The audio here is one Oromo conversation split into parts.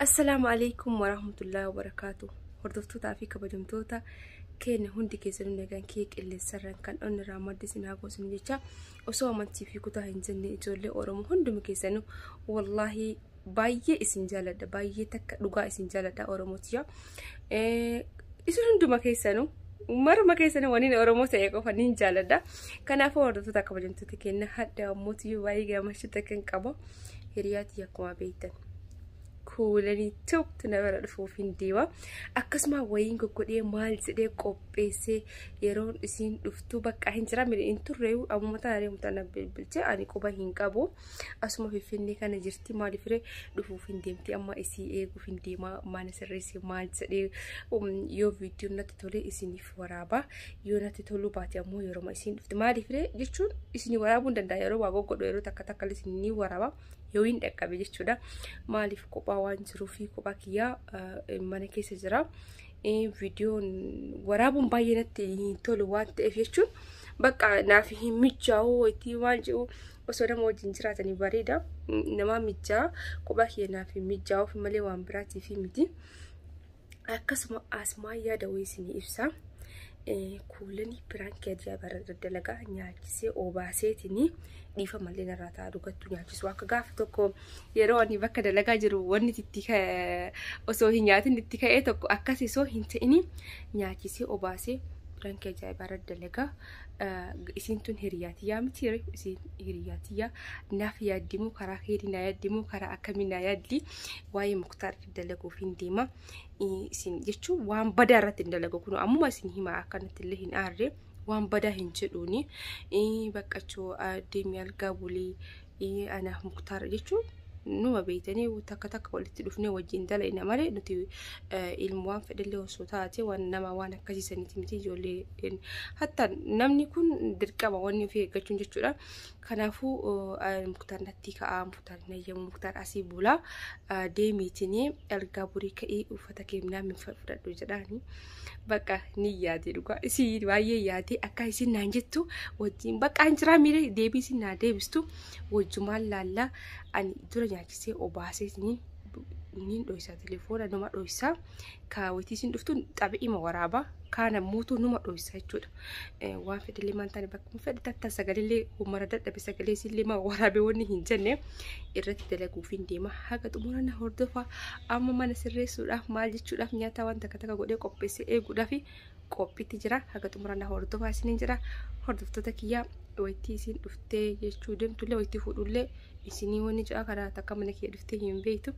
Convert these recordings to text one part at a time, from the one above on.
Assalaamu alaikum warahmatullahi wabarakaatu. Hordoftootaa fi kabajamtoota keenya hundi keessanuu nagaan kee qilleensarraan kan onnirraa maddi isin haa goosinu jecha osoo amantii fi kutaa hin jenne ijoollee Oromoo hunduma keessanuu wallaahi baay'ee isin jaaladha, baay'ee takka dhugaa isin jaaladha Oromootiya. Isin hunduma keessanuu maruma keessanuu waniin Oromoo ta'e qofa niin jaaladha. Kanaafuu hordoftoota kabajamtoota keenya hadda ammoo baay'ee gammachuu takka qaba. Hiriyaatti akkuma beektan kuulanii tokko na bira dhufuuf hin deema. Akkasuma wayiin goggodhee maal jedhee qopheessee yeroon isiin dhuftu bakka hin jira hin turre ammuma taanee mutaan bilbilchee ani quba hin qabu. Asuma Finfinnee kana jirti, maaliif ree dhufuuf hin deemti, amma isii eeguuf hin deema. Mana sirreessee maal jedhee yoo viidiyoon natti tole isiniif waraaba, yoo natti toluu baate ammoo yeroo isiin dhufte, maaliif ree jechuun isinii waraabuu hin danda'a, yeroo waa goggodhu yeroo takka takka isinii waraaba yoo hin dhaqqabe jechuudha. Maaliif kophaa waan jiruuf kophaa kiyyaa mana keessa jira. Viidiyoon waraabuun baay'ee natti hin tolu waan ta'eef jechuun bakka naaf hin mijaa'u itti waan jiru osoo nama wajjin jiraatanii bareeda. Nama mijaa kophaa kiyya naaf hin mijaa'uuf malee waan biraatiif miti. Akkasuma asmaa yaada wayii isinii ibsa. Kuulanii piraankii ajaa'ibaa irra dalagaa nyaachisee obaaseetiin dhiifa malee narraa ta'a dhugattu nyaachisu akka gaafa tokko yeroo ani bakka dalagaa jiru wanni itti osoo hin nyaatin itti ka'ee tokko akkas osoo hin ta'in nyaachisee obaasee piraankii ajaa'ibaa irra dalagaa. Isiin tun hiriyaatiyyaa miti, isiin hiriyaatiyyaa naaf yaaddimu karaa keerii naa yaaddimu karaa akkamii naa yaaddi waa'ee Muktaar dalaguuf hin deema. Isin jechuun waan badaa irratti hin dalagu, kun ammuma isin himaa akkanatti illee hin aarre, waan badaa hin jedhuuni baqqachoo deemee algaa bulii anaaf Muktaar jechuun numa beeytanii takka takka walitti dhufnee wajjin dalayna malee nuti ilmu waan fedhallee osoo taate waan nama waan akkasiisaniiti miti ijoollee hatta namni kun dirqama wanni ofii eeggachuun jechuudha. Kanaafuu Muktaar natti ka'aa, Muktaar nayyamu, Muktaar asii bulaa deemiitiin algaa burii ka'ii uffata keemnaa min fudhadhu jedhaani. Bakka ni yaade dhugaa isii baay'ee yaade akka isin naan jettu wajjin bakka an jiraa miire deebii isin naa deebistu wajjumaan laallaa. Ani dura nyaachisee obaasee niin dhoysa, telefoona numa dhoysa, kaawwatii isin dhuftu xabi'ima waraaba kaan ammoo numa dhoysa jechuudha. Waan fedhillee maan taane bakka fedhe takka sagalillee humna dadhabe sagalee isillee ma waraabee wanni hin jenne irratti dalaguuf hin deema. Haga xumura na hordofa. Amma mana sirreessuudhaaf maal jechuudhaaf nyaata waan takka takka godhee qopheessee eeguudhaaf qophiitti jira. Haga xumura na hordofaa isiniin jira. Hordoftoota kiyyaa wayittii isin dhuftee jechuu deemtullee wayittii fuudhullee isinii wanni ja'a karaa takka mana kiyya dhuftee hin beektu.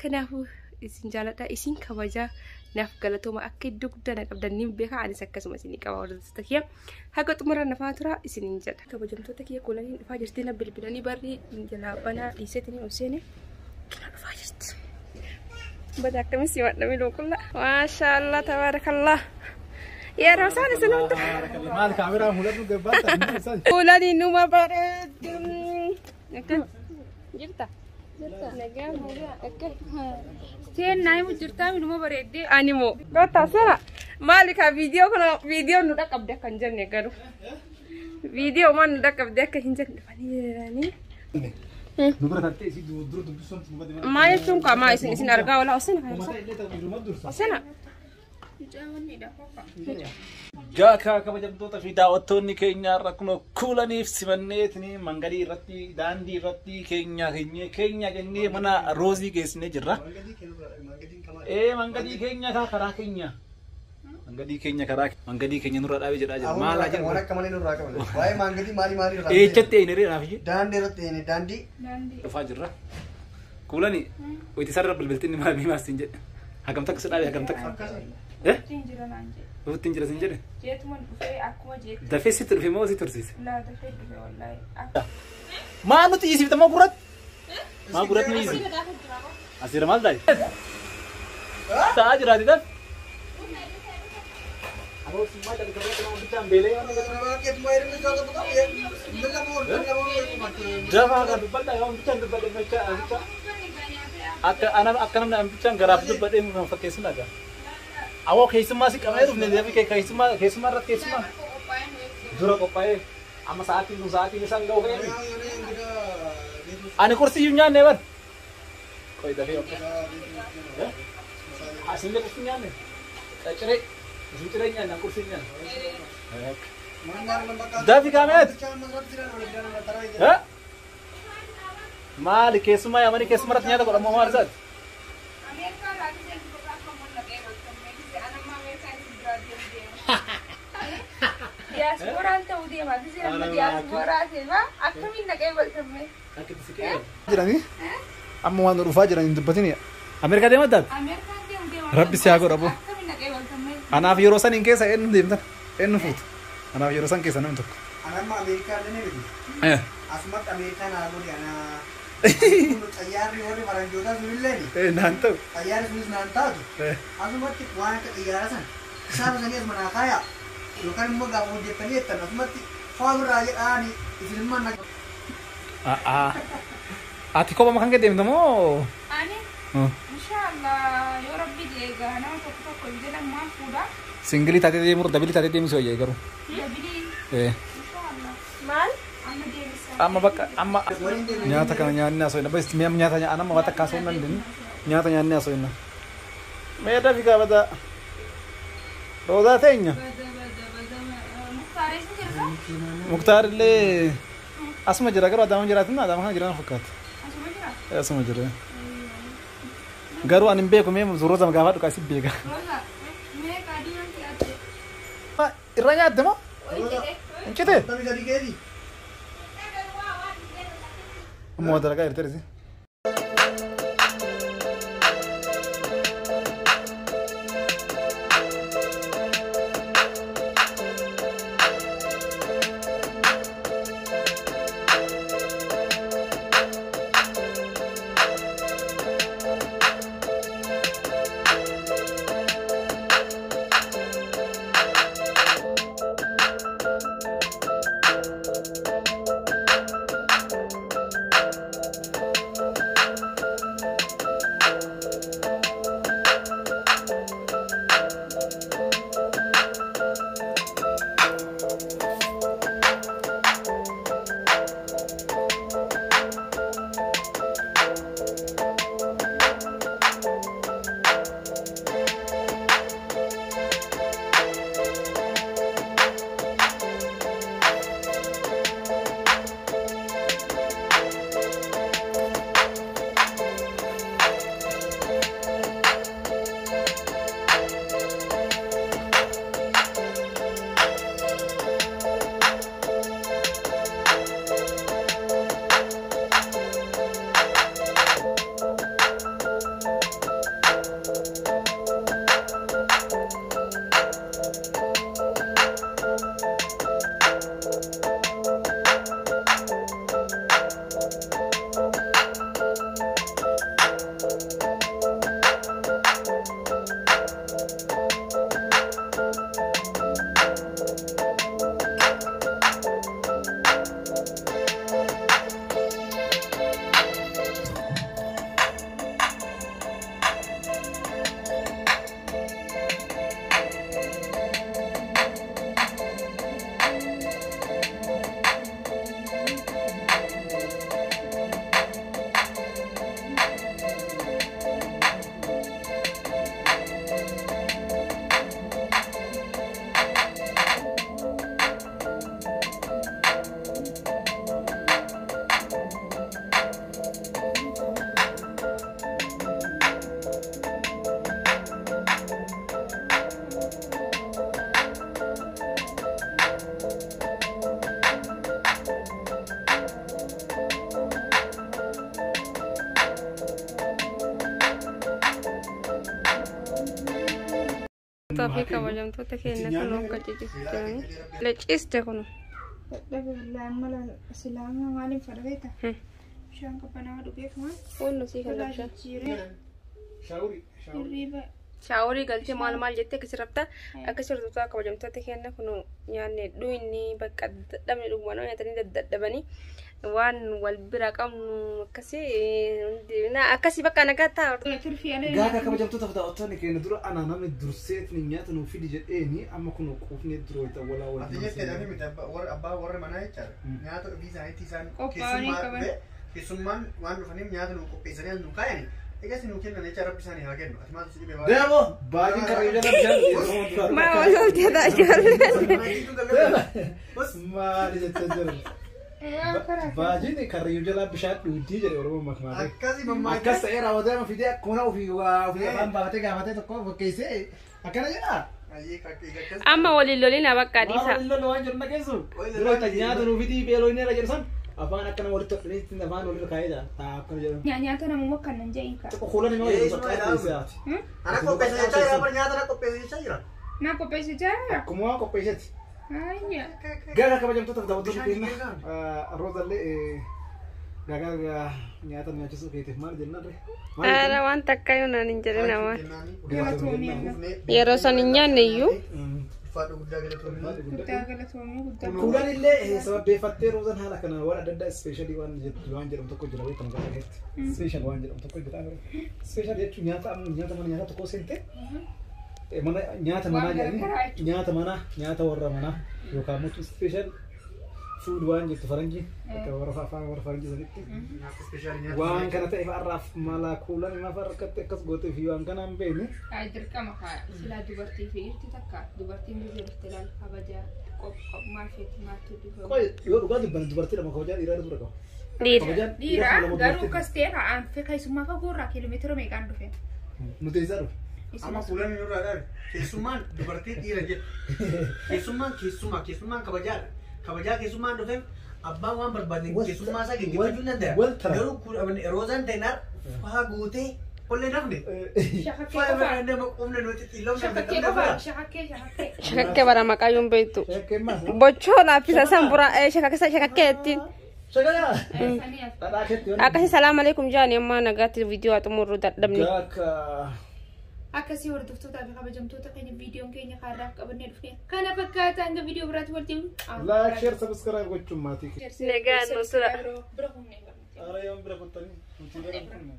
Kanaafuu isin jaaladha, isin kabajaa, naaf galatooma, akka iddoo guddaa na qabdan ni beeka, anis akkasuma isinii qaba hordoftoota kiyya. Haga xumura nafaa tura isiniin jedha. Kabajamtoota kiyya kuulanii dhufaa jirti, na bilbilanii barri jalaa banaa dhiiseetiin ol seene kina dhufaa jirti. Bada akkamis simadhame loqulla. Maashaallah tabaarakallah. Yeroo isaan isin hunda. Maal kaameraa mul'atu gabbaata? Kuulanii numa bareedu. Akkam jirta? Nagaa akka seen naa himu jirtaa numa bareeddee ani moo. Kottaa seena maali ka viidiyoo kana viidiyoo nu dhaqqabde akka hin jenne, garuu viidiyoo maal nu dhaqqabde akka hin jenne dhufanii jiranii. Nu bira tattee isii dura dubbisuun nu bade. Maal jechuun qaamaa isin argaa oola osina Uummata illee ta'u duruma dursa. Osina. Gaakaa kabajamtoota fi daawwattoonni keenya irra kun kuulaniif simanneetini mangadii irratti daandii irratti keenya keenyee keenya jennee mana roozii geessinee jirra. Ee mangadii keenya karaa keenya. Mangadii keenya karaa mangadii keenya nurra dhaabee jedhaa jira. Maal haa Waan jedhu? akka malee nurraa qaban. Waa'ee maangadii maalii maalii irraa? Eechatti eenyeree naaf iyyee Daandii irratti eenye daandii. Dhufaa jirra. Kuulani wayitii sarara bilbiltinni maal miimaas siin jedhe. Hagam takka si dhaabee hagam takka. Eh? Dhufutti hin jira siin jedhe. Jeetuma dhufee akkuma jeetu. Dafee sitti dhufe moo si tursiise? Laa dafee dhufe wallaahi. Maa nuti dhiisifte moo gurratti? Maa gurratti nu dhiisifte? Asiira maal taate? Ta'aa jiraati daf. Dafaa kan dubbadha yoo bichaan dubbadhe bichaa akka ana akka namni bichaan garaaf dubbadhee nu fakkeessu nagaa. Awoo keessummaa si qabee dhufne deebi keessummaa keessummaa irratti keessummaa dura qophaa'ee amma sa'aatiin kun sa'aatiin isaan ga'u ka'ee ani kursiyyuu nyaanne bar. Qoy dafee okke. Asillee qursi nyaanne. Ciree. Isin ciree nyaanna qursi nyaanne. Dafi kaameet. Maali keessumaa yaamanii keessuma irratti nyaata godhamu maal isaati? Diyaaspooraan ta'uu deema. Gisee nama diyaaspooraa deema. Akkamiin naqee galtamee? Jiranii amma waan dhufaa jiran hin dubbatini. Ameerikaa deema addaati? Ameerikaan deemu deema. Rabbi si haa godhabu. Akkamiin naqee galtamee? Anaaf yeroo san hin keessa eenyu deemtan eenyu fuutu. Anaaf yeroo san keessa namni tokko. Anamma Ameerikaa illee ni miti. Asumatti Ameerikaa naa godhe ana. Xayyaarri warri faranjootaa sunillee ni. Naan ta'u. Xayyaarri sunis naan taatu. Asumatti waan akka xiyyaara san isaan sanii asuma naa kaayaa. Yookaan immoo gaafa hojjettanii jettan asumatti foon irraa jedhaani isinimmaa na. Ati kophama kan deemta moo? Ani inshaallah yoo rabbi jeegaa nama tokko tokko jedhan maal fuudha? Singilii taatee deemuu dabilii taatee deemuu si wayya garuu. Dabilii inshaallah. Maal? Amma deebisa. Amma bakka amma nyaata kana nyaanni asoo hin bas mi'a nyaata nyaata amma waan takka asoo hin dandeenye nyaata nyaanni asoo hin. Mee dafi gaafata. Roozaa teenya. Muktaar eessa jirta? Muktaar illee asuma jira garuu Adaamaa jiraatin Adaamaa kana jiran fakkaata. Asuma jira? Asuma jira. Garuu ani hin beeku mee Roozaa gaafa dhugaa si beeka. Roozaa mee qaadii wanti adde? Irra nyaatte moo? Hin cite? Tamii sadii keeti. Amma waa dalagaa jirti erisi. Fi kabajamtoota keenya kun akka ciciisu jiranii. Leciiste kun. Dadhabe billahi amma silaama maaliin fadha beekta? Bishaan qabbanaa'aa dhugeef maal? Wannu sii kan Irraa bishaan. jijjiiree hirriiba Shaaworii galtee maal maal jettee akkasi rabta akkasi hordoftoota kabajamtoota keenya kun nyaanne dhuyni bakka dadhabne dhuguma nyaatanii daddadhabanii waan wal bira qabnu akkasi akkasi bakka nagaa ta'a. turfii alee Gaafa kabajamtoota daawwattoonni keenya dura ana namni durseetni nyaata nuuf fidi jedheeni amma kun quufnee dura wayita walaa wal Ati jettee dhabni miti abbaa warra manaa jechaadha. Nyaata ofii isaaniitti isaan Qophaa'anii keessummaa qaban. dhufe keessummaan waan dhufaniif nyaata nu qopheessanii as nu kaayani. Egaa isin nuu kennan jecha rabbi isaanii haa kennu. Ati maaltu si dhibee waan? Deemo baajin karrayyuu jala bishaan. Maa wal lolteedha ijoolleen. Maali jechaa jiru? Baajin karrayyuu jala bishaan dhuudii jedhe Oromoon makmaatee. Akkasi mammaa. Akkas ta'ee raawwatee fidee akkuma ofii waa ofii afaan baafatee gaafatee tokko fakkeessee akkana jedhaa. Akkas. Amma waliin lolina bakka dhiisa. Maal waliin waan jedhu nageessu. Dura nyaata nuu fidii beeloo inni jedhu san afaan akkana walitti hodhanii afaan walirra kaa'ee jira. Taa akkana jedhamu. Nyaata namuma akkanan jedhin kaa. Kuulan immoo jedhu bakka dhiisaati. Ana qopheessa jechaa jira bara nyaata na qopheessa jechaa jira. Na qopheesse jira. Akkuma waan qopheessetti. Ayya. Gara kabajamtoota daawwattoota keenya Roozallee gagaa nyaata nyaachisuu keetiif maal jennaan ree? Ara waan takka yoo naan hin jedhin namaa. Galatoomii. Yeroo san hin nyaanne iyyuu. Ulfaadhu guddaa galatoomii. Guddaa galatoomii guddaa. Kuulan illee sababeeffattee Roozan haala kana waan adda addaa ispeeshaalii waan jettu waan jedhamu tokko jira beekamu gara keetti. Ispeeshaal waan jedhamu tokko jira. Ispeeshaal jechuun nyaata amma nyaata mana nyaataa tokko seente mana nyaata manaa jedhanii nyaata manaa nyaata warra manaa yookaan immoo ispeeshaal food waan jettu faranjii akka warra afaan warra faranjii sanitti. Nyaata ispeeshaalii nyaata. Waan kana ta'eef har'aaf mala kuulan maaf harkatti akkas gootee fi waan kana hin beekne. Ay dirqama kaa silaa dubartii fi dhiirti takka dubartiin biyya dhufte laal kabaja qop qop maal feeti maaltu dhufe. Qoy yoo dhugaa dubbanne dubartii lama kabajaa dhiiraa dura qaba. Dhiira. Kabajaan Dhiira lama garuu dubartii. akkas ta'e kaan fe keessummaa fagoorraa kiiloomeetira meeqaan dhufe. Nuti eessaa dhufe? Amma kuulan nurraa dhaabe. Keessummaan dubartii dhiira jedhu. Keessummaan keessummaa keessummaan kabajaadha. Kabajaa keessummaan dhufeef abbaan waan barbaade keessummaa isaa geggeeffachuu hin danda'a. Wal tara. Garuu roozaan ta'inaan faa guutee qollee nafne. Shakakkee Faa qofaa. irra nama qubne nuti xiilloo Shakakkee qofaa. Shakakkee shakakkee. Shakakkee bara maqaa yoon beektu. Shakkeen maas. Bochoo laaffisa san bura shakakkee shakakkee ittiin. Shakayaa. Sanii as. Dhadhaa keetti yoo. Akkasi salaam alaikum jaani amma nagaatti viidiyoo haa xumurru dadhabne. Gaaka. Akkasii hordoftootaa fi kabajamtoota keenya viidiyoon keenya kaarraaf qabannee dhufne kana fakkaata hanga viidiyoo biraatti walitti Like, share, subscribe gochuun maatii. Nagaan nu tura. Bira humnee barnate. Ara yoon bira kuttanii. Nuti bira hin kunne.